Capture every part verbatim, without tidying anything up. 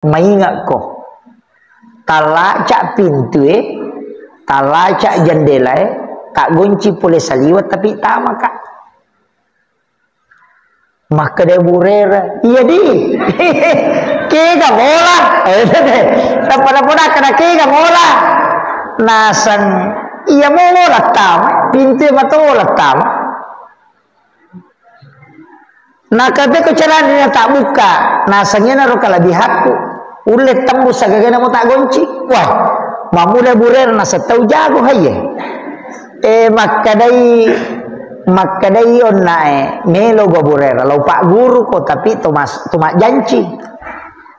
Maingakko, talaca pintue, talaca jendelae, taggonci pole saliweng, tapi tamaka. Makkeda Abu Hurairah, "Iya di, kega mola?" Tappa-tappa nakkeda, "Kega mola?" Naseng, "Iya mo mola tama, pintue mato mola tama." Nakapeko carana tabbukka, naseng iyanaro kalabihakku. Ulle tembus sagagana mo taggonci. Wah, mamula Abu Hurairah naseng tau jago, haiye. Eh, makkedai, makkedai onnae, "Melo ga Abu Hurairah, la upagguruko, tapi to mas-, to majjanci.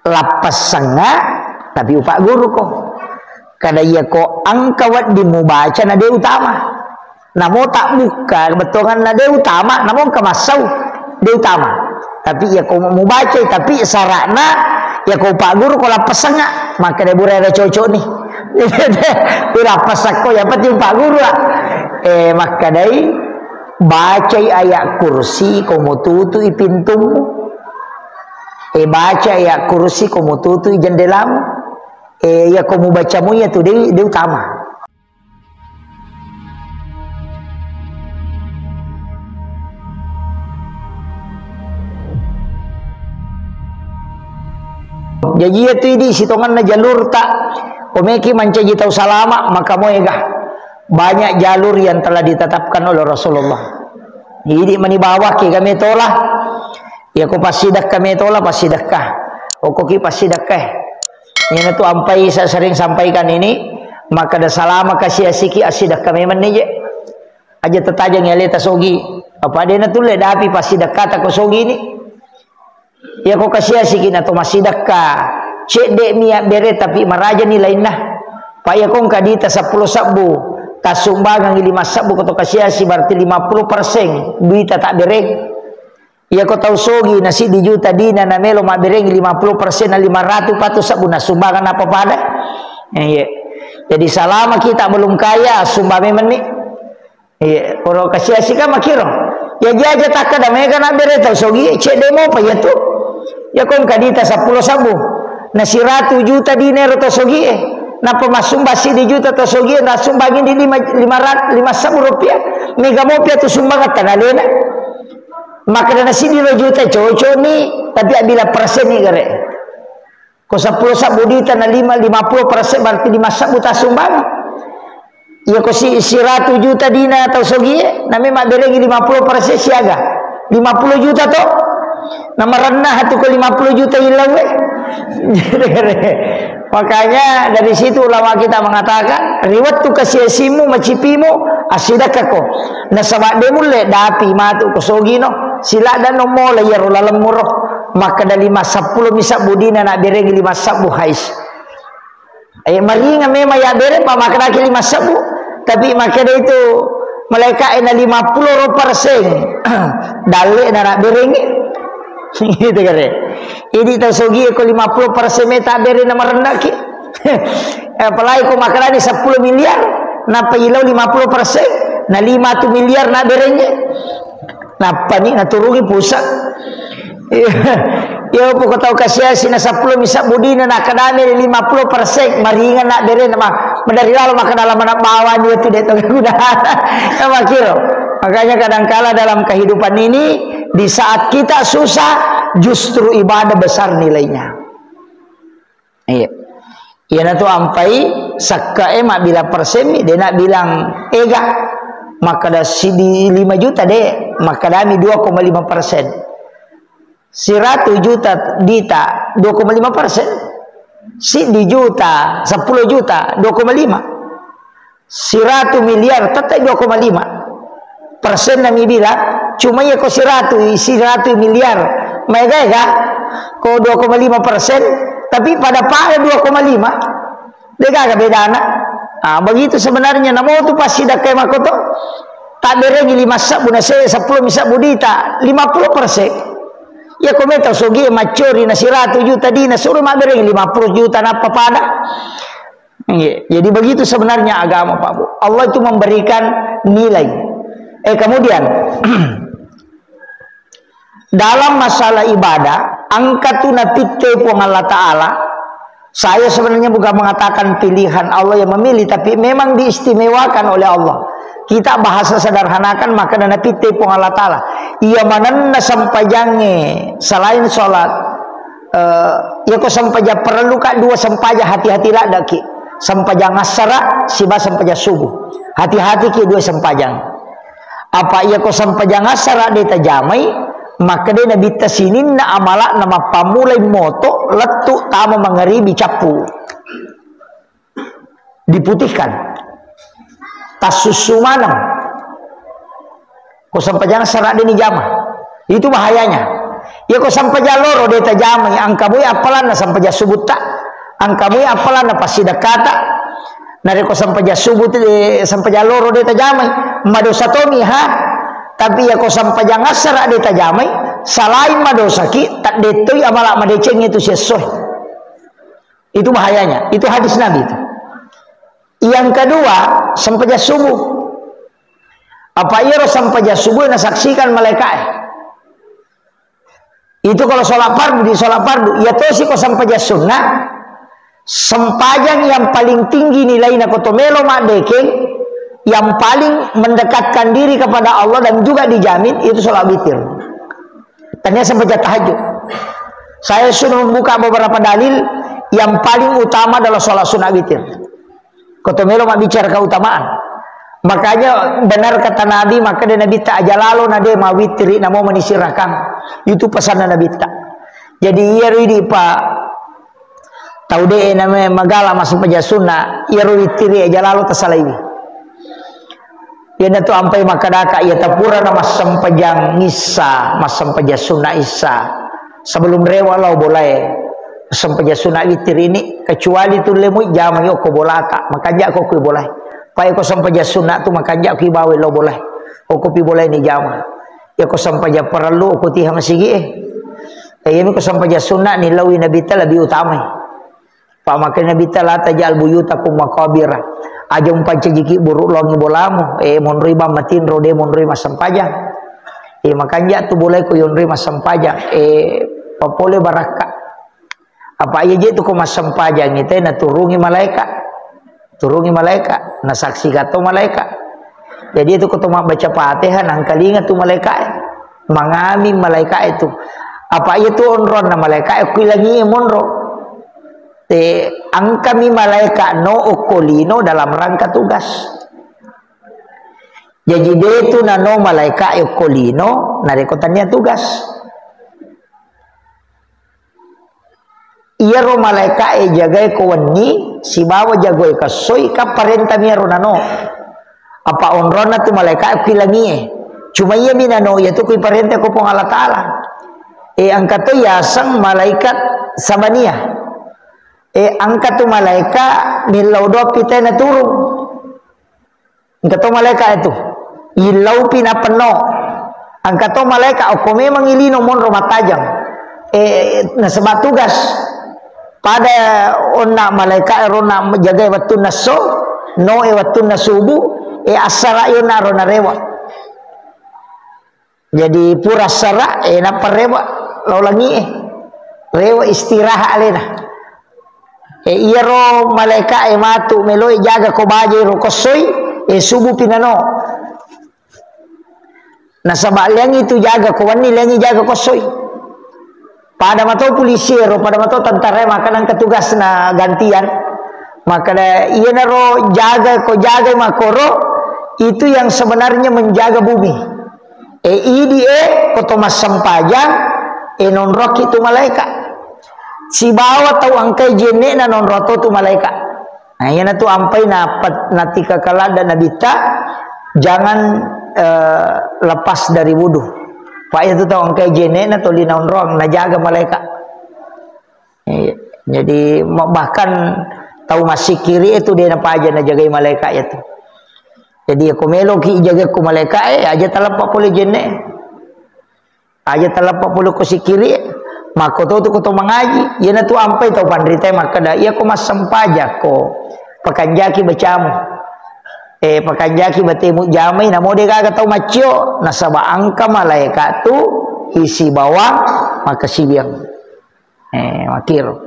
Lappessengnga, tapi upagguruko." Kada iyako engka wedding mubaca na de utama. Namo tabbukka bettuanganna de utama, namo engka massau de utama. Tapi iyako mubacai, tapi sara'na iyako upagguruko lappessengnga, makkeda Abu Hurairah cocok ni. Ulappessakko, yang penting upagguru, ah. Eh, makkedai, "Bacai ayat kursi ko mututui pintummu. Eh, baca ayat kursi ko mututui jendelamu. Eh, iyako mubacamu iyatu de, de utama." Jaji iyatu idi sitongenna jalurta, ko meki mancaji tau salama, maka moega. Banyak jalur yang telah ditetapkan oleh Rasulullah. Idi mani bawah ke kami tola. Iyako passidekka metola, passidekka. Okkoki passidekka. Iyanatu ampai sa-, sering sampaikan ini, makkeda salama kasiasiki assidekka memenni je. Aja tatajengi aleta sogi. Apa dena tulle dapi passidekkata ko sogi ni. Iyako kasiasiki na to massidekka, cedde mi abbere tapi marajani lainna. Pa iyako engka dita seppulo sebbu, tassumbangangi lima sebbu ko to kasiasi, berarti lima puluh persen duita tabbere. Iyako tau sogi na siddi juta dina na melo mabberengi lima puluh persen na lima ratus patu sebbu na sumbangan apa pada? Eh, iya. Jadi salama kita belum kaya, sumbang memenni. Iya, oro kasiasi ka makiro. Ya jaja takkeda mega na bere tau sogi, cedde mopa iyatu. Iyako engka dita seppulo sebbu. Na siratu juta dina ero tau sogi e. Napa massumbang siddi juta tau sogi e, na sumbangi di lima, lima ratus, lima sebbu rupiah. Mega mopa iyatu sumbangan tanalena. Makkeda na siddi juta cocok ni, tapi abbila persen ni gare. Ko seppulo sebbu dita na lima, lima puluh persen berarti lima sebbu tassumbang. Iya ko si, siratu juta dina tau sogi e, na memang berengi lima puluh persen siaga. Lima puluh juta to? Na marenna hatu ko lima puluh juta ilau e. Makanya dari situ ulama kita mengatakan, ri wettu kasiasimu, macipimu, assidekkako. Nasaba de mulle dapi matu ko sogino, siladda no mola iyaro lalemmuro. Makkeda lima seppulo mi sebbu dina na berengi lima sebbu hais. Eh, maringa memang ya bere, pa makkedaki lima sebbu, tapi makkeda itu malaika e na lima puluh ro persen. Dalle na na berengi. Gitu kare. Idi tau sogi ko lima puluh persen meta bere na marennaki. Apalagi ko makkedani seppulo miliar, napa ilau lima puluh persen, na lima tu miliar na berengi. Nappani naturungi pusat. Iya, poko tau kasiasi na seppulo mi sebbu dina na kadame lima puluh persen, maringan na bere na ma-, madari lalo makkeda lama na bawani itu de to guna. Sama kiro. Makanya kadangkala dalam kehidupan ini, di saat kita susah, justru ibadah besar nilainya. Iya. Iyanatu ampai sakkae mabbila persenmi, de na bilang ega. Makkeda sidi lima juta de, makkedami dua koma lima persen. Siratu juta dita, dua koma lima persen. Siddi juta, seppulo juta, dua koma lima. Siratu miliar, tette dua koma lima persen nami bilang, cuma iya ko siratu, siratu miliar, maega-ega ko dua koma lima persen, tapi pada-pada dua koma lima, degaga bedana. Ah, begitu sebenarnya, namotu passidakkai makoto, tabberengi lima sebbu, na se-, seppulo mi sebbu dita, lima puluh persen. Iya ko meta sogi maccori na siratu juta dina, suro mabberengi lima puluh juta, nappa pada. Iya, jadi begitu sebenarnya agama, Pak Bu. Allah itu memberikan nilai. Eh, kemudian, dalam masalah ibadah, engka tu napitte Puang Allah Ta'ala, Saya sebenarnya bukan mengatakan pilihan Allah yang memilih, tapi memang diistimewakan oleh Allah. Kita bahasa sederhanakan, maka Nabi te Puang Allah Ta'ala. Iya manenna sempajangnge selain sholat, eh, iya ko sempajang perlu ka dua sempajang, hati-hati ladaki. Sempajang assara, siba sempajang subuh. Hati-hati ki dua sempajang. Apa iya ko sempajang assara de tajamai, maka de Nabitta sininna amalakna mappammulai moto lettu tama mangaribi cappu. Diputihkan. Tassussu maneng. Ko sempajang assara de ni jama. Itu bahayanya. Iya ko sempajang loro de tajamai, angka mui appalanna sempajang subutta, angka mui appalanna passidakkata. Narekko sempajang subuh tu, eh, sempajang loro de tajamai, madosa tomi ha. Tapi iya ko sempajang assara de tajamai, salain madosaki, taddettoi amala madeceng itu siessoe. Itu bahayanya. Itu hadis Nabi itu. Yang kedua, sempajang subuh. Apa iyaro sempajang subuh nasaksikan malaikae? Itu kalau sholat fardu, di sholat fardu. Iya tosi ko sempajang sunnah, sempajang yang paling tinggi nilaina ko to melo maddekeng, yang paling mendekatkan diri kepada Allah dan juga dijamin, itu sholat witir. Tania sempajang tahajud. Saya sudah membuka beberapa dalil yang paling utama adalah sholat sunnah witir. Ko to melo mabbicara keutamaan. Makanya benar kata Nabi, maka de Nabitta aja lalo na de mawitiri namo manisi rakang. Itu pesanna Nabitta. Jadi iya ridi pa tau de na me magala massempajang sunna, iya ro witiri aja lalo tasalaiwi. Iya na tu ampai makadaka, iya tapura na massempajang issa, massempajang sunna issa. Sebelum rewa lao bolae, sempajang sunna witir ini, kecuali tu lemui jama yoko bolata, makanja ko kui bolae. Pai ko sempajang sunna tu makanja kui bawa lo bolae. Oko pi bolae ni jama. Ya ko sempajang parallu oko tiha masigi eh. Eh, iya mi ko sempajang sunna ni lawi Nabitta lebih utama. Pamakanya Nabitta la tajal buyutakum maqabira. Aja umpancajiki buruk longi bolamu, eh, monroi bang matinro de monroi massempajang. Eh, makanja tu bolai ko yonroi massempajang. Eh, papole barakka. Apa iya je tu ko massempajang ite naturungi malaika. Turungi malaika, nasaksi gato malaika. Jadi itu ko to mabbaca Fatihah nangkalinga tu malaika. Mangami malaika itu. Apa iya tu onronna malaika kui langi monro. Te, angkami malaika no okko lino dalam rangka tugas. Jaji de tu nano malaika okko lino narekko tania tugas. Iyaro malaika e jagai ko wenni sibawa jagai ko essoi, kan parenta mi iyaro nano. Apa onronna tu malaika e kui langi e. Cuma iya mi nano iya tu kui parenta ko Puang Allah Taala. E, angka to yaseng malaikat Sabaniyah. E, angka tu malaika millau doang pitae naturung. Angka to malaika itu. Illau pi napenno. Angka to malaika okko memang ilino monro mattajang. E, nasaba tugas. Pada onna malaika e rona jagai wettunna so, no e wettunna subuh, e assara yona rona rewa. Jadi pura sara, eh, nappa rewa lao langi e. Rewa istirahat alena. Eh, iyaro malaika e matu meloi jaga ko baja ro kossoi, eh, subuh pinano. Nasaba liangi tu jaga ko wenni, liangi jaga kossoi. Pada mato polisi ero, pada mato tentara e, maka nangka tugasna gantian. Maka da, iyanaro jaga ko jaga makoro, itu yang sebenarnya menjaga bumi. E, idi e, ko to massempajang, e, nonroki tu malaika. Sibawa tau angkai jenne'na nonro to tu malaika. Nah, iyana tu ampai na pet-, natika kaladda Nabitta, jangan, eh, lepas dari wudu. Pak, itu tau angkai jenne'na toli naonroang, najaga malaika. Iya. Jadi, ma-, bahkan tau massikiri itu de napaja najagai malaika itu. Jadi, ko meloki jaga ku malaika, eh, aja taleppa pole jenne. Aja taleppa pole ko sikiri, makko to tu ko to mangaji. Iyana tu ampai tau panrita makkeda, iya ko massempajang ko, pakanjaki bacamu. Eh, pakanjaki batemu jamai, namo de gaga tau maccio, nasaba angka malaika tu isi bawang makasibiang. Eh, makkiro.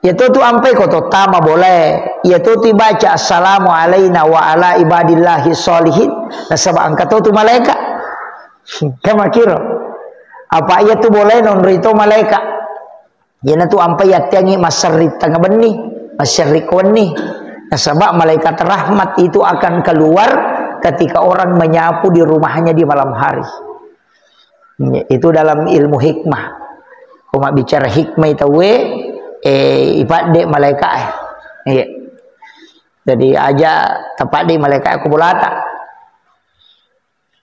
Iya to tu ampai ko to tama bolae. Iya to tu ibaca, "Assalamu alaina wa ala ibadillahi sholihin." Nasaba engka to tu malaika. Kan makkiro. Apa iya tu bolae nonroi to malaika. Iyana tu ampai yatteangi masserri tengnga benni, masserri ko wenni. Nasaba malaikat rahmat itu akan keluar ketika orang menyapu di rumahnya di malam hari. Itu dalam ilmu hikmah. Ko mabbicara hikmah tauwe, eh, ipadde malaika e. Iya. Jadi aja tapadde malaika ko bolata.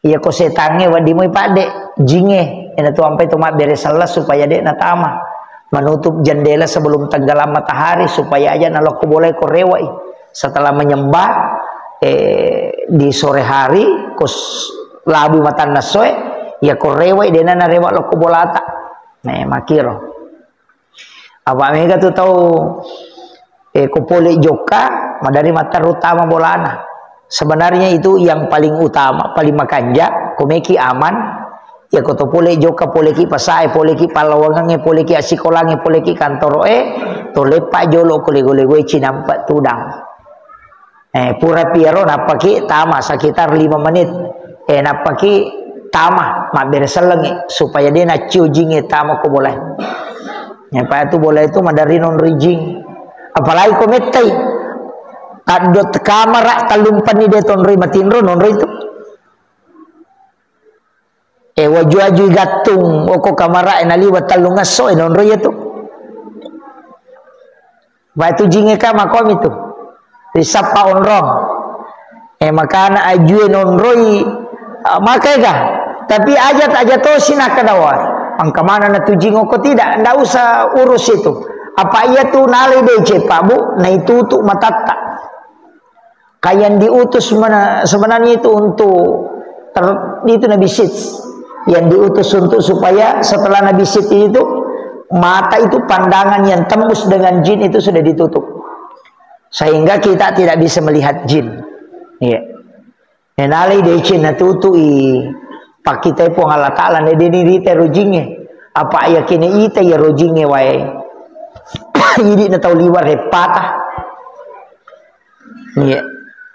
Iya ko setangnge wedding moi padde, jingnge, ena tu ampai tu mabbere sellas supaya de natama. Menutup jendela sebelum tenggelam matahari supaya aja nalokko bolai ko rewai. Setelah menyembah, eh, di sore hari, ko s-, labu matanna soe, ya ko rewai dena narewa lokko bolata. Nah, makiro. Apa mega tu tau, eh, ko pole jokka, madari matteru tama bolana. Sebenarnya itu yang paling utama, paling makanja, ko meki aman, ya ko to pole jokka, pole ki pasae, pole ki pallawangangnge, pole ki assikolangnge, pole ki kantoroe, to leppa jolo ko lego-legoe cinampa tudang. Eh, pura piaro nappaki tama sekitar lima menit. Eh, nappaki tama mabbere sellengi supaya de naccio jingnge tama ko bolae. Ya, pa tu bolae tu maderri nonroi jing. Apalagi ko mettai. Taddo kamara tellumpenni de tonroi matinro nonroi tu. Eh, waju-wajui gattung, oko kamara e naliwa tellung esso e nonroi tu. Batu jingnge ka makomi tu. Risappa onrong. Eh, makana ajue nonroi, ah, maka ega. Tapi aja, aja tosi nakadawa. Engka mana na tu jing oko tidak, ndak usah urus itu. Apa iya tu nalai deceng, Pak Bu, naitutu matatta. Ka yang diutus mena-, sebenarnya itu untuk ter-, itu Nabi Syits. Yang diutus untuk supaya setelah Nabi Syits itu, mata itu pandangan yang tembus dengan jin itu sudah ditutup. Sehingga kita tidak bisa melihat jin. Iya. Nenalai deceng natutui pakkitai Puang Allah Ta'ala, ne deni rita rojingnge. Apa yakini ita ya rojingnge wae. Idi na tau liwa reppata. Iya.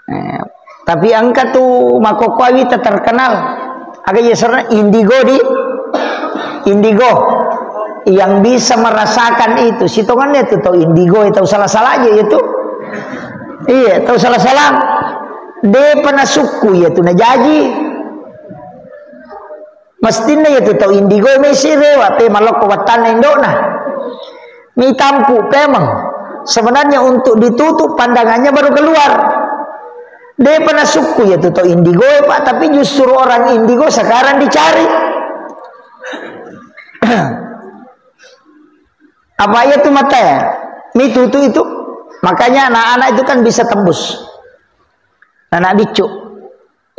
Eh, tapi engka tu makkokkoe wita terkenal. Aga iya serna indigo di indigo yang bisa merasakan itu. Sitongannya tu tau indigo, tau salah-salah aja itu. Iya, tau salah-salah. De pernah sukku ya tu najaji. Mestinna iya tu tau indigo mesi rewa pe malokko wattanna indokna. Mitampu pemeng. Sebenarnya untuk ditutup pandangannya baru keluar. Depa nasukku iya tu tau indigo, Pak, tapi justru orang indigo sekarang dicari. Apa iya tu mata ya? Mitutu itu. Makanya anak-anak itu kan bisa tembus. Anak biccu.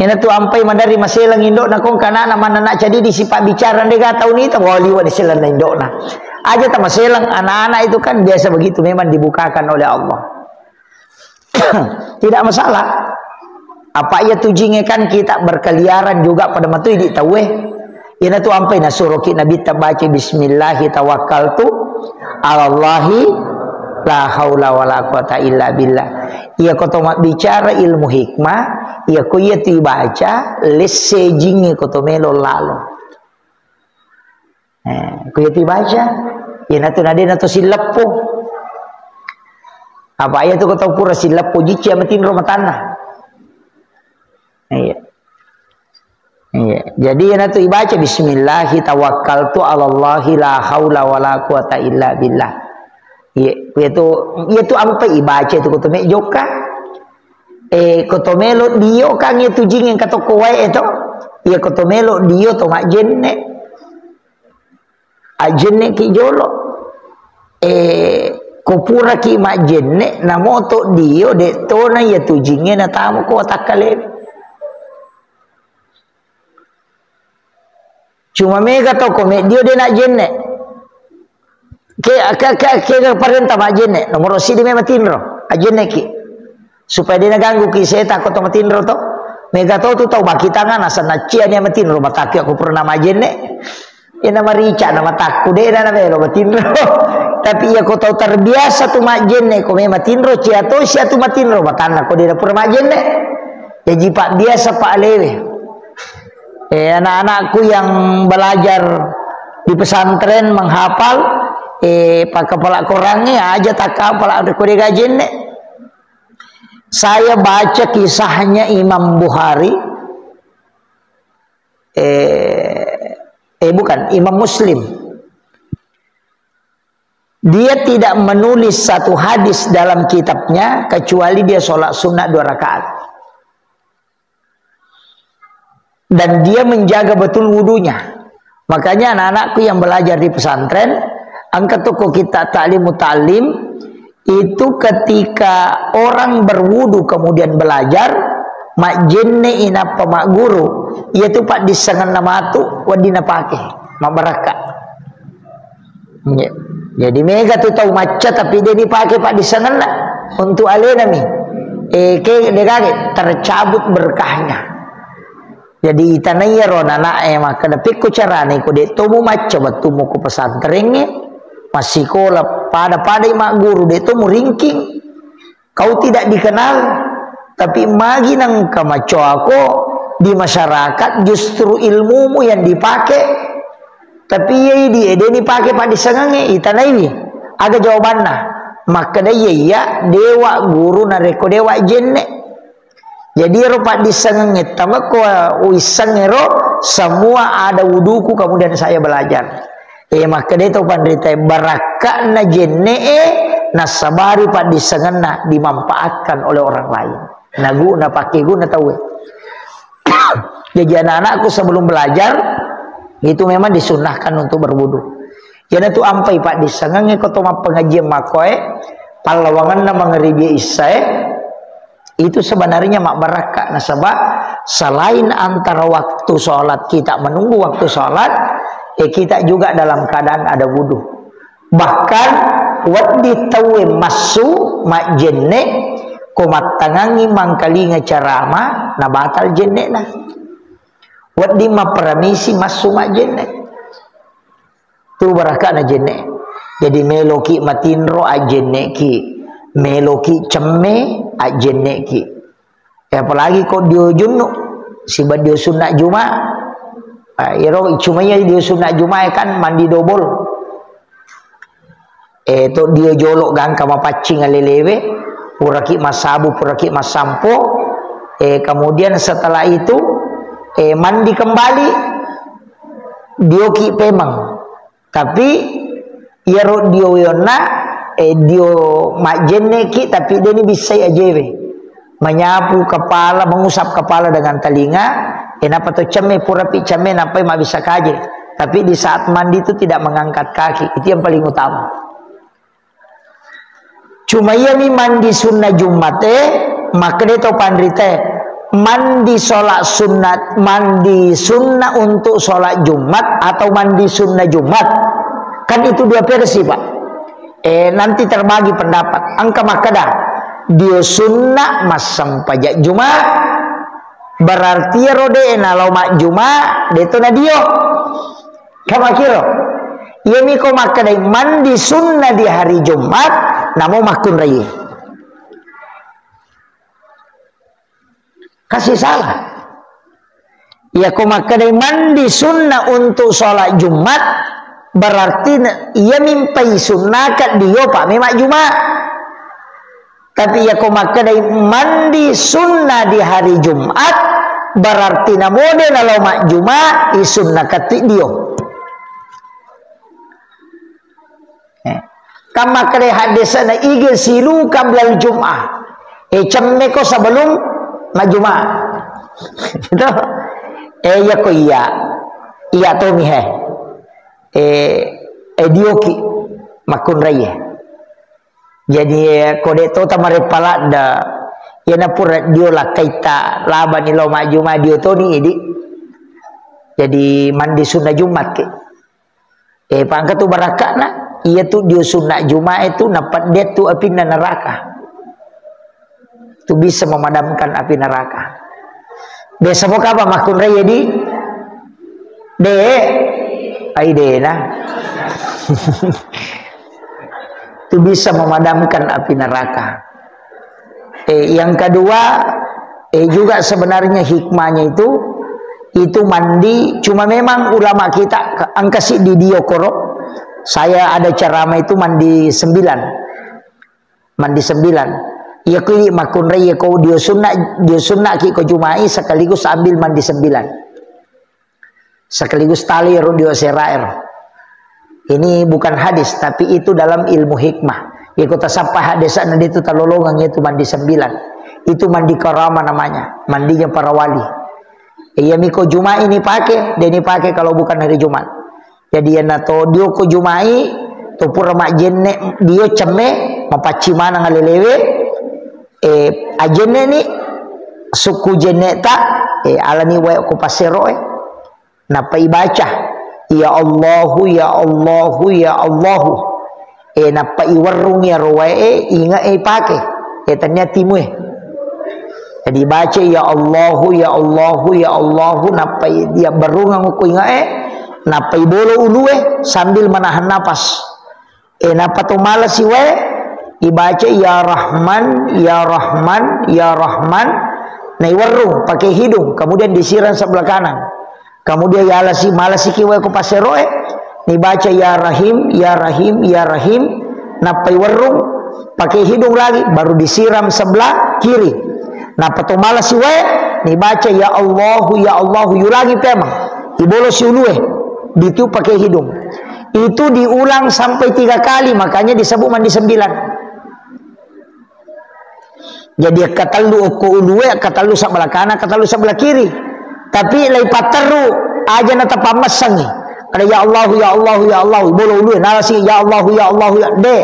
Ina tu ampai madari maseleng indokna kong kanana manana cadi di sipak bicara ndega tau nita bawa liwa di seleng indokna. Aja ta maseleng anak-anak itu kan biasa begitu memang dibukakan oleh Allah. Tidak masalah. Apa iya tu jinge kan kita berkeliaran juga pada matu di tawe. Ina tu ampai nasuro ki Nabi ta baca bismillahi tawakkaltu alallahi la haula wala quwata illa billah. Iya ko to mabbicara ilmu hikmah, iya ko iya tu ibaca, lesse jingnge ko to melo lalo. Eh, ko iya tu ibaca, iya natu nadena to silleppo. Apa iya tu ko to pura silleppo jicci amatinro matanna. Iya. Iya. Jadi, iyana tu ibaca, "Bismillahi tawakkaltu 'alallahi la haula wala quwata illa billah." Iya, iya tu, iya tu ampe ibaca tu koto me jokka. Eh, koto melo dio kan iya tu jing engka tokko wae to. Iya, koto melo dio to majjenne. Ajjenneki jolo. Eh, ko puraki majjenne, namoto dio, de tona iya tu jingnge natamo ko watakkalewe. Cuma mega to ko meddio de najjenne. Ke, ke, ke, ke parenta majjenne, nomoro sidi me matinro, ajjenneki. Supaya de naganggu ki seta ko to matinro to. Mega to tu tau bakitanga nasenna cia ni matinro, mataki aku pura majjenne. Ena marica na matakku, de na melo matinro. Tapi iya ko tau terbiasa tu majjenne, ko me matinro, cia to sia tu matinro, matanna ko de na pura majjenne. Jadi pak biasa pak lewe. Eh, anak-anakku yang belajar di pesantren menghafal, eh, pak kepala korangnge aja tak hafal, ada ko de gajenne. Saya baca kisahnya Imam Bukhari, eh, eh, bukan, Imam Muslim. Dia tidak menulis satu hadis dalam kitabnya kecuali dia sholat sunnah dua rakaat. Dan dia menjaga betul wudunya. Makanya anak-anakku yang belajar di pesantren, angkat toko kita taklim mutalim, itu ketika orang berwudu kemudian belajar, majjenne inappa magguru, iya tu paddissengenna matu wedding napake, mabbarakka. Iya. Jadi mega tu tau macca tapi de ni pake paddissengenna untuk alena mi. Eh, ke de gage tercabut berkahnya. Jadi itanai ro nana e makkeda pekko carane ko de tomu macca wettumu ko pesantrengnge, massikola pada-pada magguru de tomu ringking. Kau tidak dikenal, tapi magi nengka macoako di masyarakat justru ilmumu yang dipakai. Tapi iya idi ede ni pake paddissengengnge, itanaiwi. Aga jawabanna? Makkeda iya iya dewa guru narekko dewa jenne. Jadi ero paddissengengnge tamekko uissengnge ro semua ada wuduku kemudian saya belajar. Eh, makkeda to panrita, barakka'na jenne'e nassabari paddissengenna dimanfaatkan oleh orang lain. Naguna pakkeguna tauwe. Jadi anak-anakku sebelum belajar itu memang disunnahkan untuk berwudu. Jadi tu ampai paddissengengnge ko to mappengajian makkoe, pallawangenna mangeribi issae, itu sebenarnya mabbarakka, nasaba selain antara waktu sholat kita menunggu waktu sholat, eh, kita juga dalam keadaan ada wudu. Bahkan wedding tauwe massu majjenne ko mattangangi mangkalinga carama na batal jenne'na. Wedding mapparamisi massu majjenne. Tu barakka'na jenne. Jadi meloki matinro ajjenneki, meloki cemme ajjenneki. Eh, apalagi ko dio junnu siba dio sunna juma. Ah, iro cuma iya dio sunna juma kan mandi dobol. Eh, to dio jolo gangka mapaccing alelewe, puraki massabu, puraki massampo. Eh, kemudian setelah itu, eh, mandi kembali, dioki pemeng. Tapi iyaro dio weonna, eh, dio majjenneki, tapi deni bissai ajewe. Menyapu kepala, mengusap kepala dengan telinga, eh, napa to cemme, purapi cemme, nampai mabbissa kaje. Tapi di saat mandi itu tidak mengangkat kaki, itu yang paling utama. Cuma iyami mandi sunna Jumat e, makkeda to panrita e, mandi sholat sunat, mandi sunna untuk sholat Jumat atau mandi sunna Jumat. Kan itu dua versi, Pak. Eh, nanti terbagi pendapat. Engka makkeda, dio sunna massempajang Jumat, berarti ero de nalao majjuma, de to na dio. Kamakiro. Iyami ko makkedai mandi sunna di hari Jumat, namo makkunrai. Kasih salah. Iya ko makkedai mandi sunna untuk sholat Jumat, berarti ne-, iya mimpai sunnakan dio pa memang Jumat. Tapi iya ko makkedai mandi sunnah di hari Jumat, berarti namode nalao majjuma, isunnakatti dio. Eh, kan makkedai hadisana, "Igsilu qablal jum'ah." Eh, cemmeko sebelum majjuma. Gitu. Eh, iya ko iya. Iya tomi he. Eh, eh, dioki makkunrai. Jadi, eh, ko de to tamareppa ladda, iyana pura dio lakkaita labani lao majjuma dio toni idi. Jadi mandi sunna Jumat ke. Eh, pangka tu barakka'na, iya tu dio sunna Jumat itu napedde tu apinna neraka. Tu bisa memadamkan api neraka. Biasa mo kapa makkunrai di? De. Ai dena. Itu bisa memadamkan api neraka. Eh, yang kedua, eh, juga sebenarnya hikmahnya itu, itu mandi, cuma memang ulama kita, engka siddi dio koro, saya ada ceramah itu mandi sembilan. Mandi sembilan. Iya ko idi makkunrai, iya ko dio sunna, dio sunna ki ko Jumai sekaligus ambil mandi sembilan. Sekaligus tali ro dio serair. Ini bukan hadis, tapi itu dalam ilmu hikmah. Iko tasappa hadis na itu talolongang itu mandi sembilan. Itu mandi karama namanya, mandinya para wali. Iya miko Jumai ini pakai, dia ini pakai kalau bukan hari Jumat. Jadi, iyannato dio ko Jumai, to pura majjenne dio cemme, mapacci maneng alelewe, eh, ajjenne ni sukku jenne ta, eh, alani wae ko pasero, eh. Nappa ibaca, "Ya Allahu, ya Allahu, ya Allahu." Eh, nappa iwerrung iyaro wae, eh, inge, eh, ipake. Eh, tania timue. Jadi baca, "Ya Allahu, ya Allahu, ya Allahu," nappa i-, iya berrungang ko inge, eh, nappa ibolo ulue sambil menahan napas. Eh, nappa to malasi wae, ibaca, "Ya Rahman, ya Rahman, ya Rahman." Nah, iwerrung pakai hidung, kemudian disiram sebelah kanan. Kemudian yalasi, malasiki wae ko paseroe, nibaca, "Ya Rahim, ya Rahim, ya Rahim." Nappai werrung, pakai hidung lagi, baru disiram sebelah kiri. Nappa to malasi wae, nibaca, "Ya Allahu, ya Allahu," yulangi pemang. Ibolosi ulue, ditiup pakai hidung. Itu diulang sampai tiga kali, makanya disebut mandi sembilan. Jadi, akkatellu okko ulue, akkatellu sebelah kanan, akkatellu sebelah kiri. Tapi lai patterru, aja na tapammessangi. Ada, "Ya Allahu, ya Allahu, ya Allahu," bolo ulue, nalasi, "Ya Allahu, ya Allahu, ya," de.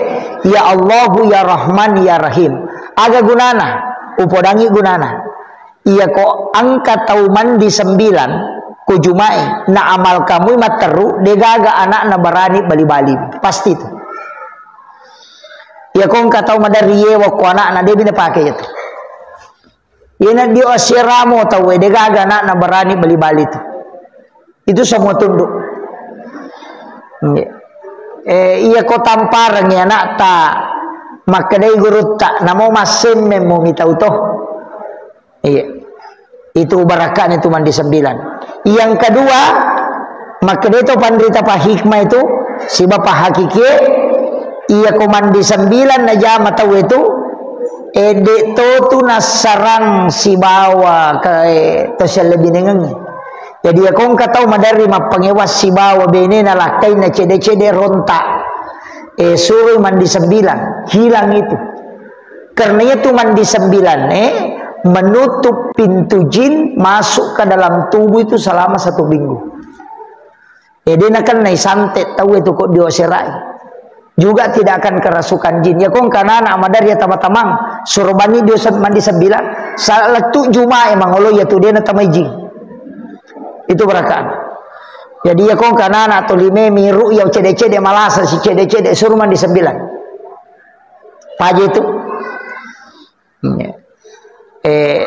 "Ya Allahu, ya Rahman, ya Rahim." Aga gunana? Upodangi gunana. Iya ko engka tau mandi sembilan, ko Jumai, na amal kamui matteru, degaga anakna berani bali-bali. Pasti itu. Iya ko engka tau maderri yewa ko anakna, debi napake itu. Iyana dio asiramo tau, degaga anakna berani bali-bali itu. Itu semua tunduk. Iya. Eh, iya ko tampareng ya anakta, makkedai gurutta, namo massemmeng mu mitau toh. Iya. Itu barakakna itu mandi sembilan. Yang kedua, makkeda to panrita pa hikmah itu, siba pa hakikie, iya ko mandi sembilan najama tau itu, ede to tu nassarang sibawa ke, eh, to sellebinengengnge. Jadi, iya ko engka tau maderri mappangewa sibawa benena lakkainna cede-cede rontak, eh, suroi mandi sembilan, hilang itu. Karena itu mandi sembilan, eh, menutup pintu jin masuk ke dalam tubuh itu selama satu minggu. Jadi, nakennai santet tau itu kok dioserai. Juga tidak akan kerasukan jin. Ya, kong kanana amadar ya tama-tamang. Suruh bani dio se-, mandi sembilan. Salah tu Juma emang olo ya tu dia natamai jin. Itu berakaan. Jadi, ya, kong kanana atau lime miru ya cede-cede malasa si cede-cede suruh mandi sembilan. Paje itu. Iya. Eh,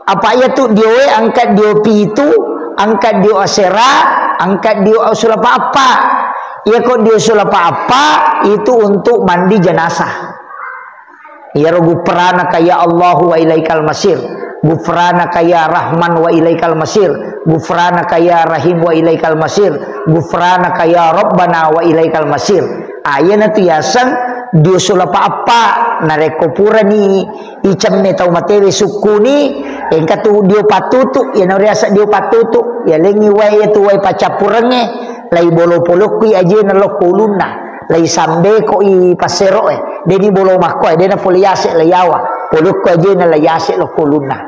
apa iya tu dioe angkat dio pitu, angkat dio asera, angkat dio sulapa apa. Iya kok dio sulapa apa itu untuk mandi jenazah. Iya ro gufranaka ya Allahu wa ilaikal masir. Gufranaka ya Rahman wa ilaikal masir. Gufranaka ya Rahim wa ilaikal masir. Gufranaka ya Rabbana wa ilaikal masir. Ayana tu yaseng dio sulapa apa. Narekko purani icemme tau matewe sukkuni, engka tu dio pattutu, iyana riaseng dio pattutu, yalengi wae iya tu wae paccappurengnge, lai bolo polokki ajena lokko ulunna, lai sambeko i passeroe, deni bolo makkoe, dena pole yase lai yawa, polokko ajena lai yase lokko ulunna.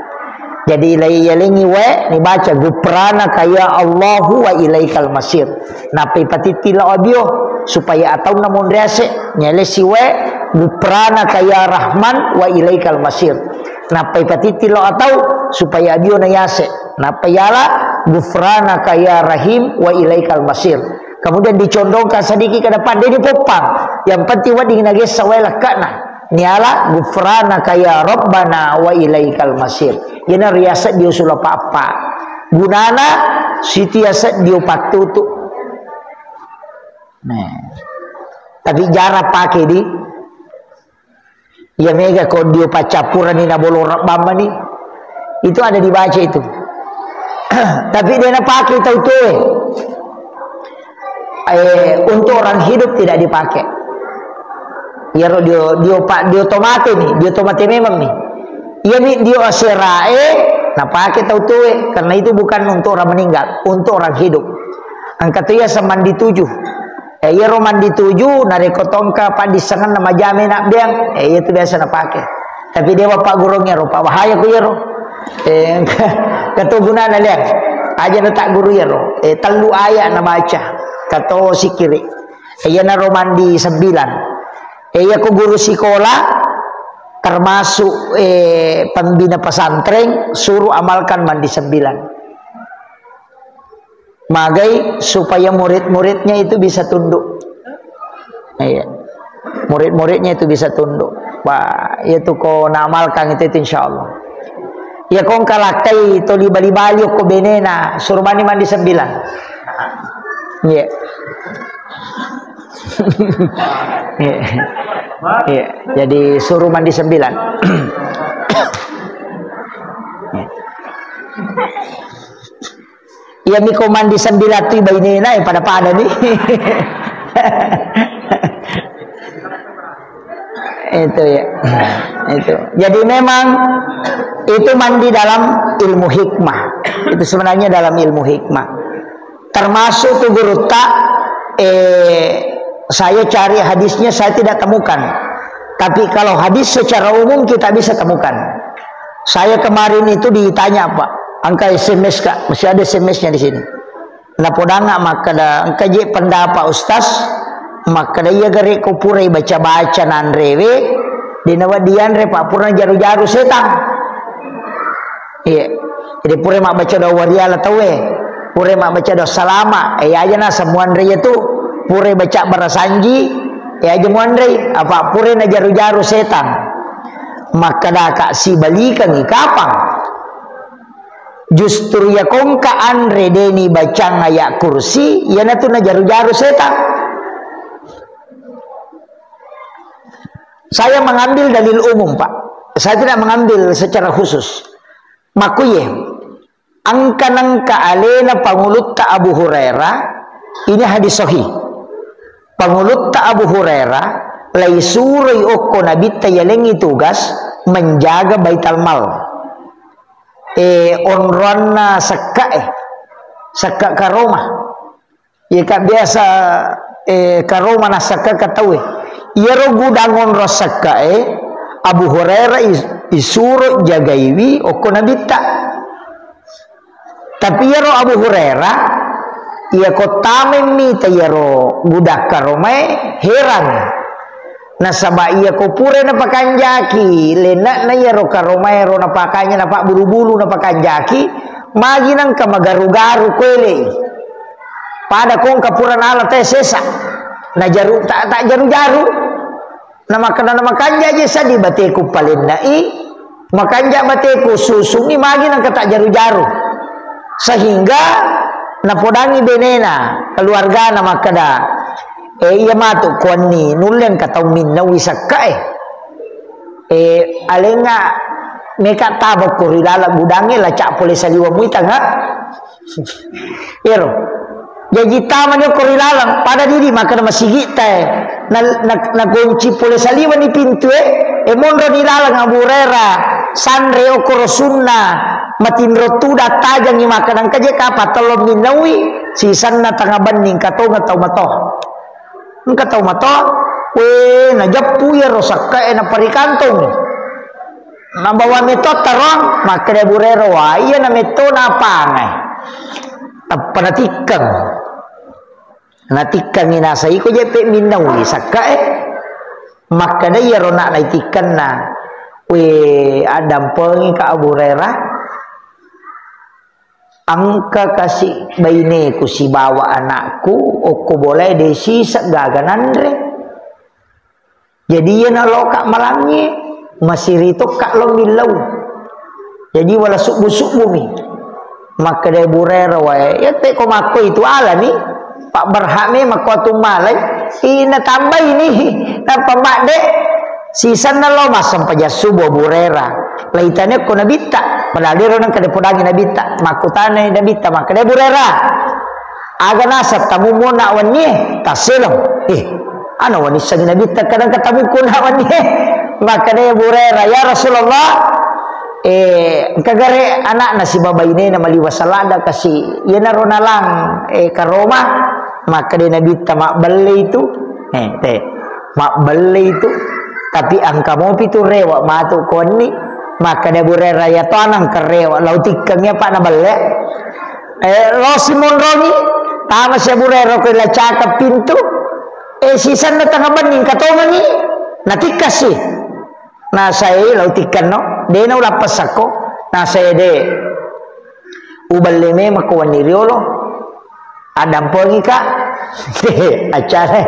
Jadi lai yalengi wae, nibaca gufranaka ya Allahu wa ilaikal masir. Nappai patitti lao abio, supaya ataunna monri ase, nyalesi wae, gufranaka ya Rahman wa ilaikal masir. Nappai patitti lao atau, supaya abio na yase. Nappai yala, gufranaka ya Rahim wa ilaikal masir. Kemudian dicondongkan sedikit ke depan, deni poppang. Yang penting wedding nagessa wae lekkana. Niala gufranaka ya Rabbana wa ilaikal masir. Iyana riaseng dio sulapa apa. Gunana sitiaseng dio pattutu. Nah. Tapi jarang pakai di. Iya mega ko dio paccappurani na bolorang bammani. Itu ada dibaca itu. Tapi dia na pakai tau tuwe. Eh, untuk orang hidup tidak dipakai. Iyaro dio, dio pa-, dio tomate ni, dio tomate memang ni. Iya mi dio aserae, na pakai tau tuwe. Karena itu bukan untuk orang meninggal, untuk orang hidup. Engka tu iya semandi tujuh. Eh, iyaro mandi tuju, narekko tongka paddissengenna majame nabbeang, eh, iya tu biasa napake. Tapi dewa paggurung iyaro, pa bahaya ku iyaro. Eh, engka, engka to gunana liang. Aja na tak guru iyaro. Eh, tellu ayat nabaca. Kato sikiri. Eh, iyanaro mandi sembilan. Eh, iya ku guru sikola, termasuk, eh, pembina pesantren, suruh amalkan mandi sembilan. Magai supaya murid-muridnya itu bisa tunduk. Iya. Murid-muridnya itu bisa tunduk. Wah, itu ko naamalkan itu, itu insya Allah. Ya, ko engka lakkai to libali-bali ko benena, suruh mandi, mandi sembilan. Iya. Iya. Iya. Jadi suruh mandi sembilan. Iya. Iya, miko mandi sembilan tu bainena, eh, pada-pada ni. Itu ya. Itu. Jadi memang itu mandi dalam ilmu hikmah. Itu sebenarnya dalam ilmu hikmah. Termasuk tu gurutta, eh, saya cari hadisnya, saya tidak temukan. Tapi kalau hadis secara umum kita bisa temukan. Saya kemarin itu ditanya, Pak, engka S M S, Kak, masih ada S M S-nya di sini. Napodanga makkeda, engka je pendapat Ustaz, makkeda iya gare ko purai baca-baca nanrewe, dena wedding yanre, Pak, pura jaru-jaru setang. Iya. Jadi pura mabbaca doa wariala tauwe, pura mabbaca doa salama, eh, aja na semua anre itu, pura baca barasanji, eh, aja muanre, apa pura na jaru-jaru setang. Makkeda ka sibalikangi kapang. Justru iya kongka anre deni bacang ayat kursi, iyanatu najaru-jaru setang. Saya mengambil dalil umum, Pak. Saya tidak mengambil secara khusus. Makkuye, angka nengka alena pangulutta Abu Hurairah, ini hadis sahih. Pangulutta Abu Hurairah, laisuroi okko nabitta yalengi tugas menjaga Baital Mal. Eh, onroanna sekka, eh, sekka karoma. Iya, Kak, biasa, eh, karoma nassakka ka tauwe. Iyaro gudang onro sakka e, Abu Hurairah is-, isuro jagaiwi okko nabitta. Tapi iyaro Abu Hurairah, iya ko tameng mita iyaro gudang karomae, heran. Nasaba iya ko pura napakanjaki, lenne'na iyaro karomaero napakanja, napabbulu-bulu napakanjaki, magi nengka magaru-garu kuelei. Pada kongka pura nala te sesa. Najaru, ta, ta jaru-jaru. Namakkeda namakanja je sadi bateku palenna'i, makanja bateku susungi, magi nengka ta jaru-jaru. Sehingga napodangi benena, keluargana makkeda, "Eh, iya matu kuanni, nulle engka tau minnaui sakka e. Eh, alenga meka taba ko ri laleng gudangnge, lacak pole saliweng muitang, ha?" Ero. Jaji tamani okko ri laleng, pada didi makkeda masigitta e. Na, na, nagonci pole saliweng ni pintu e, e monro ni laleng Abu Hurairah, sanre okko ro sunna, matinro tuda tajangi makkeda engka je kapang tello minnaui, sisenna tengnga benni engka tongeng tau mato. Engka tau mato, we, najeppu iyaro sakka e naparikantongi. Nabawa metto tarong, makkeda Abu Hurairah, "Wa, iya na metto napangai." Tappa natikkeng. Natikkengi nasa iko jeppe minnaui sakka e. Makkeda iyaro nak naitikkenna, "We, addampengi ka Abu Hurairah. Engka kasi baineku sibawa anakku, okko bolae de siseng gaga nanre." Jadi, iyana loka malangnge, masiri tokka lo millau. Jadi, wala subbu-subbumi. Makkeda Abu Hurairah wae, "Iya te ko makko itu alani." Pak berhak memang ko tu malai, ina tambai ni, napa madde, sisanna lo massempajang subuh Abu Hurairah. Laitane ko Nabitta, padahal ero nang kada podangi Nabitta, makkutana Nabitta, makkeda Abu Hurairah, aga naseng tamummu na wennie, tasseleng. Eh, ana wenni sangi Nabitta kadang katamukku na wennie. Makkeda Abu Hurairah, ya Rasulullah, eh, engka gare anakna sibawa bainena maliwa salada kasi, iyanaro nalang, eh, karoma. Makkeda Nabitta, mabbelle itu, eh, te, mabbelle itu, tapi engka mopi tu rewa matu konni. Makkeda Abu Hurairah, ya to anang kerewa, lau tikkeng ya pak nabelle. Eh, lo simonrongi, tama si Abu Hurairah ko lacaka pintu. Eh, sisanna tengah benni, engka tongengi, natikkasi. Nasae lau tikkenno, de na ulappessakko, nasae de. Uballe memang ko wenni riolo. Adampengi ka. Acara.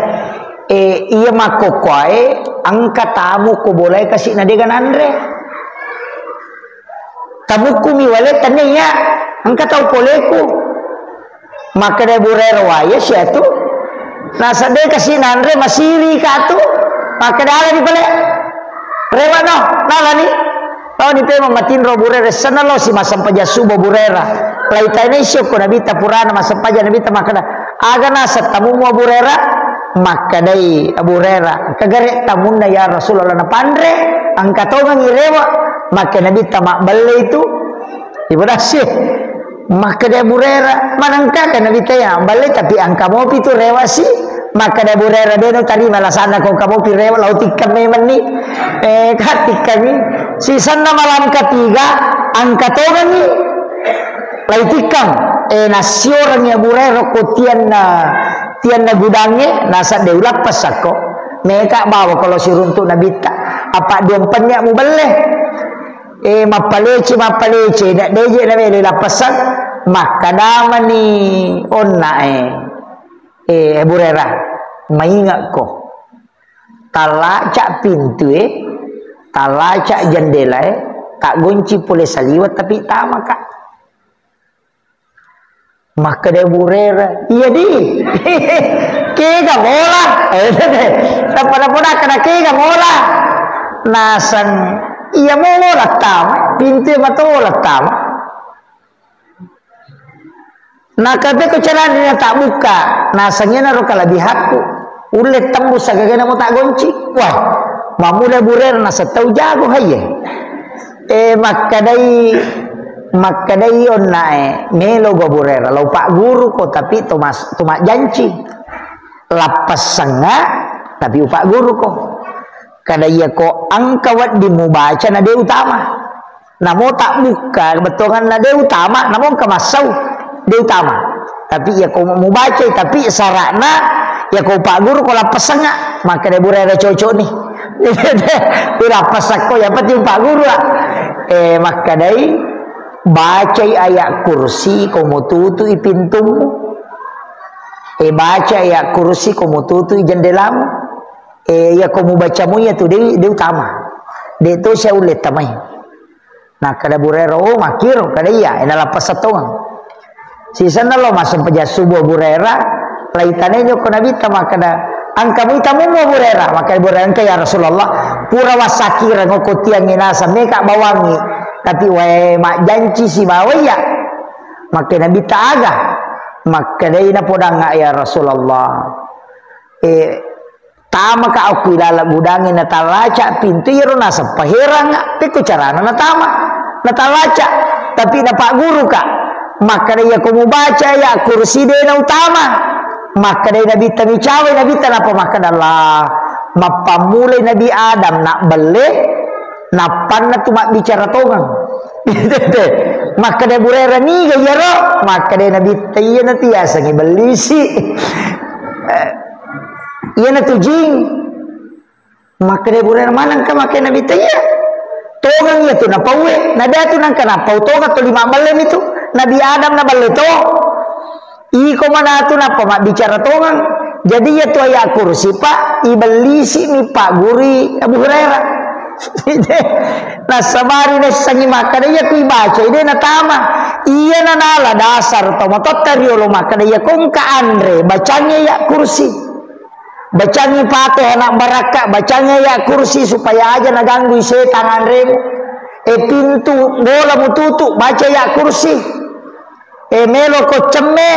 Eh, iya makkokkoe, engka tamu ko bolae kasi na dega nanre. Tamukkumi wale tania iya, engka tau poleku. Makkeda Abu Hurairah, waya siatu. Nasadde kasi nanre masiri katu. Makkeda ala di pale. Rewa no, nalani. Lao ni pema matinro Abu Hurairah, sana lo si massempajang subuh Abu Hurairah. Laitane sio ko Nabitta purana massempajang Nabitta makkeda, aga naseng tamummu Abu Hurairah? Makkedai Abu Hurairah, kagare tamunna ya Rasulullah napanre, engka tongengi rewa. Makkeda Nabitta, mabbelle itu. Ibu nasi. Makkeda Abu Hurairah, manengka ka Nabitta ya, balle tapi engka mopi tu rewa si. Makkeda Abu Hurairah, de no tarima alasanna ko engka mopi rewa, lau tikkeng memenni. Eh, ka tikkengi. Sisanna malam ketiga, engka tongengi. Lau tikkeng. Eh, nasiorengi Abu Hurairah ko tianna, tianna gudangnge, nasadde ulappessakko. Meka bawa kalau siruntuk Nabitta. Apa duampennya mubelle. Eh, mappalece, mappalece, dak deje na wele lappessang, makkadamani onna, eh, eh, Abu Hurairah, maingekko. Talaca pintu, eh, talaca jendela, eh, tak gonci pole saliweng, tapi tamaka. Makkeda Abu Hurairah, "Iya di." Kega mola. Tappada-pada kada kega mola. Naseng, iya mo mola tama, pintu mato mola tama. Nakapeko carana tak buka. Naseng iyana ro kalebihanku. Ulle tembus sagagana mo tak gonci. Wah, mammula Abu Hurairah naseng tau jago haye. Eh, makkedai, makkedai onnae, melo gua Abu Hurairah, lau pagguruko, tapi to mas-, to majjanci. Lappessengnga, tapi upagguruko. Kada iyako engka wedding mubaca na de utama. Namo tak bukka bettuanganna de utama, namo engka massau de utama. Tapi iyako mubacai, tapi syaratna iyako upagguruko lappessengnga, makkeda Abu Hurairah cocok ni. Ulappessakko, yang penting upagguru, ah. Eh, makkedai, bacai ayat kursi ko mututui pintummu. Eh, baca ayat kursi ko mututui jendelamu. Eh, iyako mubacamu iyatu de, de utama. De to sia ulle tamai. Nakkeda Abu Hurairah, "Oh, makkiro," kada iya, ena lappa settongang. Sisenna lo massempajang subuh Abu Hurairah, laitanai jokko Nabitta makkeda, "Engka muita mummu Abu Hurairah?" Makkeda Abu Hurairah, "Engka ya Rasulullah, pura wassakireng okko tiangnge naseng meka bawangngi, tapi wae majjanci sibawa iya." Makkeda Nabitta, "Aga?" Makkedai napodangnga, "Ya Rasulullah, eh, tamaka okko ilala gudangnge, natalaca pintu, iyaro naseng paherangnga, pekko carana natama, natalaca, tapi napagguruka." Makkeda, "Iyako mubaca ayat kursi de nautama." Makkeda Nabitta, micawai Nabitta, nappa makkeda, "Allah, mappammulai Nabi Adam nabbelle, nappanna tu mabbicara tongeng." Makkeda Abu Hurairah, "Niga iyaro?" Makkeda Nabitta, "Iyana tu yasengnge bellisi." Iyana tu jing. Makkeda Abu Hurairah, "Manengka?" Makkeda Nabitta, "Iya. Tongeng iya tu napauwe. Nada tu nangka napau tongeng tu lima belle mi tu. Nabi Adam naballe to. Iko mana tu nappa mabbicara tongeng." Jadi iya tu ayat kursi, Pak, ibellisi mi paggurui Abu Hurairah. Nasabari naissengngi makkeda, iya kui baca, ide natama. Iya nanala dasar to matotta riolo makkeda, iya kongka anre, bacangngi ya kursi. Bacangngi Fatihah anak barakka, bacangngi ya kursi supaya aja naganggui setang anremu. E pintu bola mututu, baca ya kursi. E, melo ko cemme,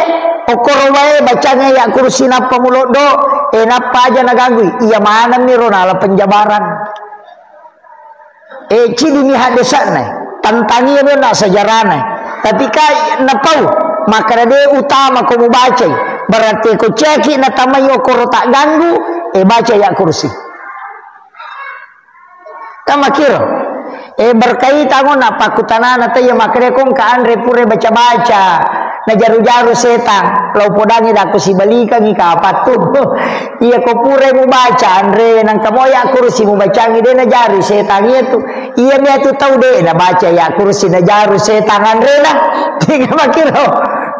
okkoro wae, bacangngi ya kursi nappa muloddo, e, nappa aja naganggui. Iya maneng mi ro nala penjabaran. E, cidi mi haddesa'na, tantangi mi na sejarahna. Tapi ka napau, makkeda de utama ko mubacai. Berarti ko ceki natamai okkoro tak ganggu, e, baca ya kursi. Kan makkiro. E, berkaitan na pakkutanana taiya makkeda ko engka anre pura baca-baca, najaru-jaru setang, lao podangi dako sibalikangi kapattu. Iya ko pura mubaca anre, nangka moya kursi mubacangi de najaru setang iya tu. Iya mi tu tau de nabaca ya kursi najaru setang anrena. Tiga makkiro.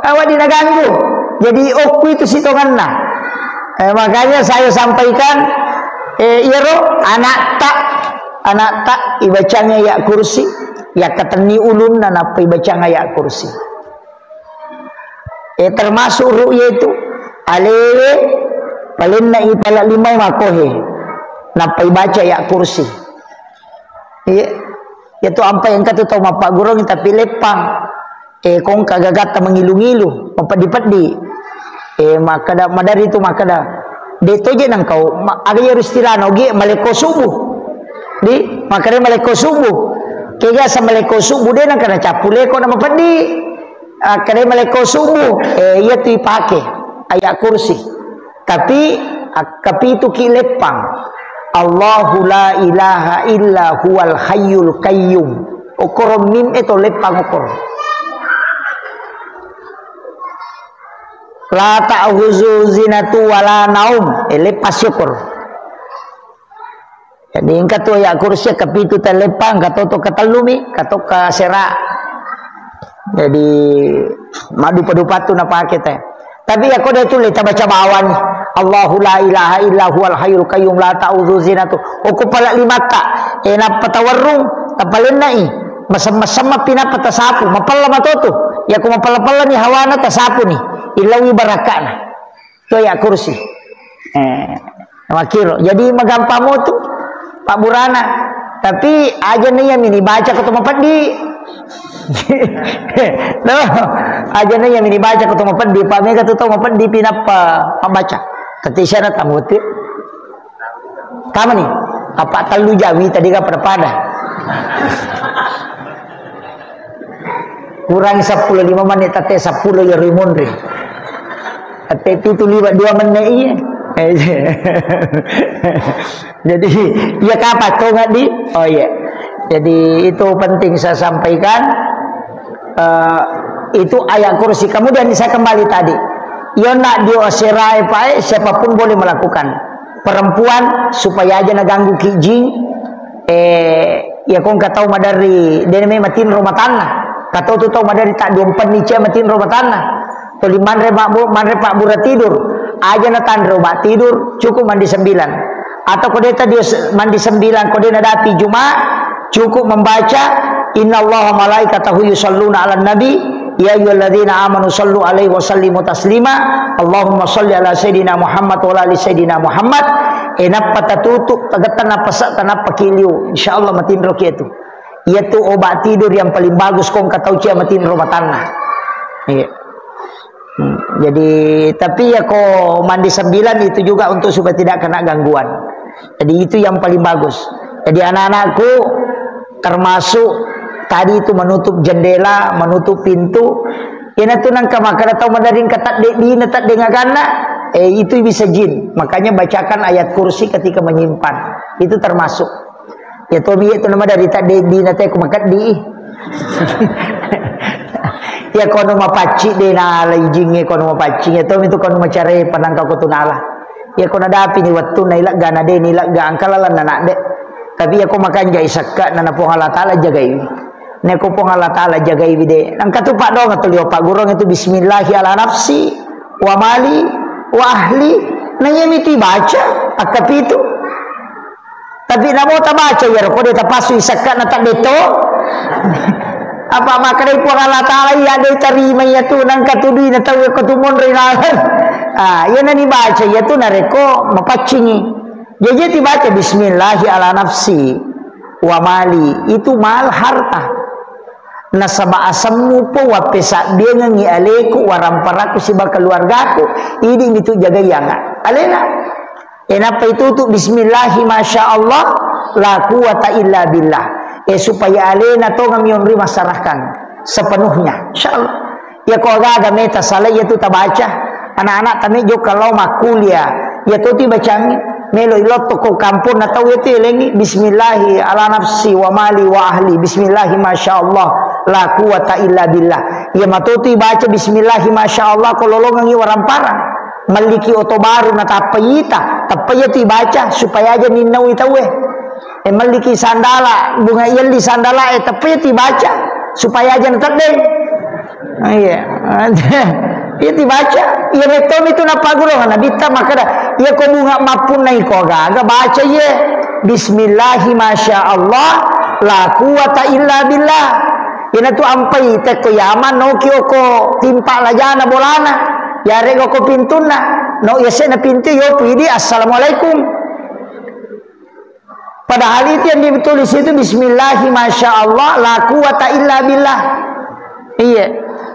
Awak di naganggu. Jadi okku itu sitonganna. Eh, makanya saya sampaikan, eh, iyaro anakta, anakta ibacang ayat kursi, yakkatenni ulunna nappa ibacang ayat kursi. Eh, termasuk ru'ya itu, alewe, palenna ipala limai makohe, nappa ibaca ayat kursi. Iya, iya tu ampai engka tu tau mappaggurung tapi leppang. Eh, kongka gagatta mengilu-ngilu, mapeddi-peddi. Eh, makkeda, madari tu makkeda, de toje nang kau, ma-, aga iyaro istilahna, ogi malekko subuh. Di, makkeda malekko subuh. Kega sa malekko subuh, de nang kana cappu leko na mapeddi. Akkeda malekko subuh, eh, iya tu ipake. Ayat kursi. Tapi, akkapituki leppang. Allahu la ilaha illa huwal hayyul qayyum. Okkoro mim e to leppang okkoro. La ta'khuzu zinatu wala naum. E leppang syukur. Jadi engka tu ayat kursi kapitu telleppang, katoto katellumi, katokka sera. Jadi madupa-dupa tu napake te. Tapi ya kode tu le tabaca bawani. Allahu la ilaha illa huwal hayyul qayyum la ta'udzu zinatu. Okko pala limatta. E nappa tawarrung, tapalennai. Masem-masem mapi nappa tasapu, mapella matoto. Ya ko mapella-pella ni hawana tasapu ni. Illawi barakana. To ya kursi. Eh, makkiro. Jadi magampang mo tu pabburana. Tapi aja nih ya mini baca ko to mapeddi. No, aja nih ya mini baca ko to mapeddi. Pak mega tu to mapeddi pinappa pembaca. Tapi syarat tamu tu. Kamu nih, apa tellu jawi tadi ka pada-pada. Kurang seppulo lima menit, tette seppulo ya rimunri. Tette pitu liwat dua menit iya. Jadi, iya kapan kau nggak di? Oh iya. Jadi itu penting saya sampaikan. Eh, itu ayat kursi. Kemudian saya kembali tadi. Iyo nak dio serai pae, siapapun boleh melakukan. Perempuan supaya aja naganggu ki jing. Eh, iya kong katau madari dene me matinro matanna. Katau tu tau madari tak diompenni cia matinro matanna. Toli manre mabbu-, manre pabbura tidur. Aja natanre obat tidur, cukup mandi sembilan. Atau kodeta dia se-, mandi sembilan, kode nadapi Juma, cukup membaca, "Innallaha malaikatahu yusalluna 'alan nabi, ya ayyuhalladzina amanu sallu 'alaihi wa sallimu taslima, Allahumma salli 'ala sayyidina Muhammad wa 'ala ali sayyidina Muhammad." E, nappa tatutup, tagettang napasa, tanappa kiliu. Insyaallah matinro ki itu. Iyatu obat tidur yang paling bagus kong katau cia matinro matanna. Iya. Hmm, jadi, tapi ya ko mandi sembilan itu juga untuk supaya tidak kena gangguan. Jadi itu yang paling bagus. Jadi anak-anakku termasuk tadi itu menutup jendela, menutup pintu. Ina tu nangka makkada tau madaring ka tadde dina tadde ngaganna, eh, itu bisa jin. Makanya bacakan ayat kursi ketika menyimpan. Itu termasuk. Ya to biye tu nama dari tadde dina te ku makeddi. Ya kono mapacci de nala ijingnge kono mapacci. Ya to mitu kono macare panangka ko tu nala. Ya kono dapi ni wettu na ilegga na de ni ilegga angka lalenna nak de. Tapi ya ko makanja isekka na na Puang Allah Taala jagai. Ne ko Puang Allah Taala jagai de. Nangka tu pak doang tu lio pak gurung itu bismillahi ala nafsi wa mali wa ahli. Nanya mitu baca akkapitu. Tapi namo tabaca iyaro, ko de tapassu isakka na taddeto. Apa makkedai Puang Allah Ta'ala, iya de tarima iya tu, nangka tudui na tau ko tu monro ilalang. Ah, iya nani baca iya tu narekko mapaccingi. Jaji tibaca bismillahi ala nafsi wa mali, itu mal harta. Nasaba asemmu po wappesabbiangengi aleku, waramparaku siba keluargaku, idi mitu jagaianga alena. E nappa itutu bismillahi masya Allah la quwata illa billah. E supaya alena tongeng mionri masyarakat sepenuhnya. Insyaallah. Iya ko aga-aga meta salai iya tu tabaca. Anak-anak tame jokka lao makkuliah. Iya to ti bacangi. Melo ilotto ko kampung na tau iya tu elengi bismillahi ala nafsi wa mali wa ahli. Bismillahi masya Allah la quwata illa billah. Iya mato tu ibaca bismillahi masya Allah ko lolongengi waramparang. Melliki oto baru na tappa ita, tappa iya tu ibaca supaya aja ninnaui tauwe. E melliki sandala, bunga yelli sandala e tappa iya tu ibaca supaya aja na teddeng. Ah, iya. Iya tu ibaca. Iya metto mi tu nappagurung nabitta makkeda, iya ko bunga mappunna iko gaga baca iye. Bismillahi masya Allah la quwata illa billah. Iyana tu ampai tekko yaman noki oko timpa lajana bolana. Yarega ko pintunna, no yasena pintu yopu idi assalamualaikum. Padahal itu yang ditulis itu bismillahi masya Allah la quwata illa billah. Iya.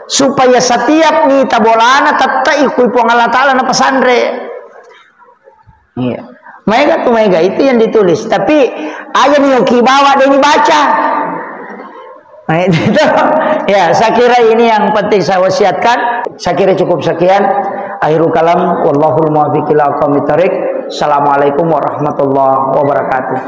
Supaya setiap mita bolana tettai kui Puang Allah Ta'ala na pesanre. Iya. Maega tu maega itu yang ditulis. Tapi aja nih oki bawa deh dibaca. Nah, itu. Ya, saya kira ini yang penting saya wasiatkan. Saya kira cukup sekian. Akhirul kalam, wallahul muwaffiq ila aqwamit thariq. Assalamualaikum warahmatullahi wabarakatuh.